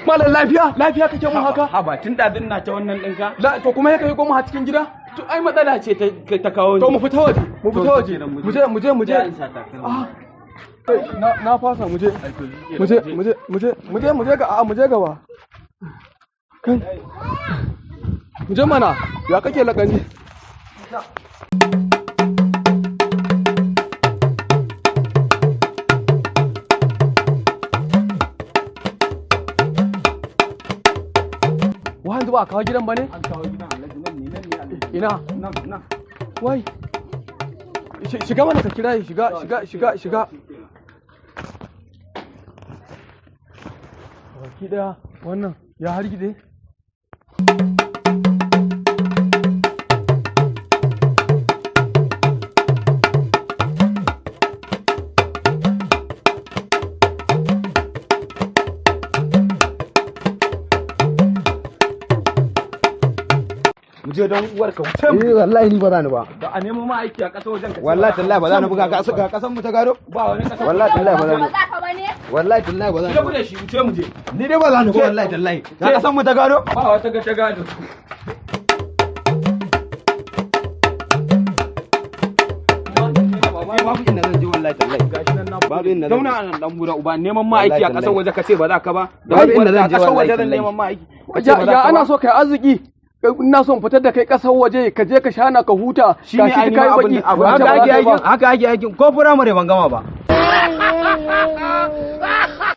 Malam, lafiya lafiya kake mun haka? Haba, tun ɗazun na ta wannan ɗinka. La, to kuma ya kai goma a cikin gida? To ai matsala ce ta kawo ni. To mu fita waje, mu fita To, waje. shikenan, Mu je, mu je, mu je. Ya in sa takalmi. Ah. Na fasa, mu je. Ai, to shikenan, Mu je, mu je, mu je, mu je, mu je ga a mu je gaba. Kai. Mu je mana, ya kake lakani? Wa yanzu ba a kawo gidan ba ne? An kawo gidan, Alhaji, nan ne, nan ne, Alhaji. Ina? Nan, nan. Wai. Shiga mana ka kira shi, shiga, shiga, shiga, shiga. Baki daya wannan ya hargitse. Mu je don uwarka, wuce mu. Eh, wallahi ni ba za ni ba. Da a nemo ma aiki a ƙasa wajen ka ce Wallahi ba tallahi ba za ni buga ga ga kasan mu ta gado. Ba wani ƙasa. Wallahi tallahi ba za ni. Ba za ka ba ne? Wallahi tallahi ba za Rabu ni. da shi, wuce mu je. Ni dai ba za ni ba wallahi tallahi. Ga kasan mu ta gado. Ba wata ga ta gado. Babu inda zan je wallahi tallahi. Gashi nan na Babu inda zan zauna a nan, dan bura uba, neman ma aiki a Wallahi ƙasar tallahi. waje ka ce ba za ka ba. Babu inda zan je ƙasar wallahi waje zan tallahi. neman ma aiki. Ka ce Ya, ba za ya ka ana ba. so kai arziki. Ina son fitar da kai kasar waje ka je ka shana ka huta. Shi ne Gashi ainihin kai abin baki. da- Ba Haka ce ba ake za ka yi ba. aikin, haka ake aikin, ko firamare ban gama ba.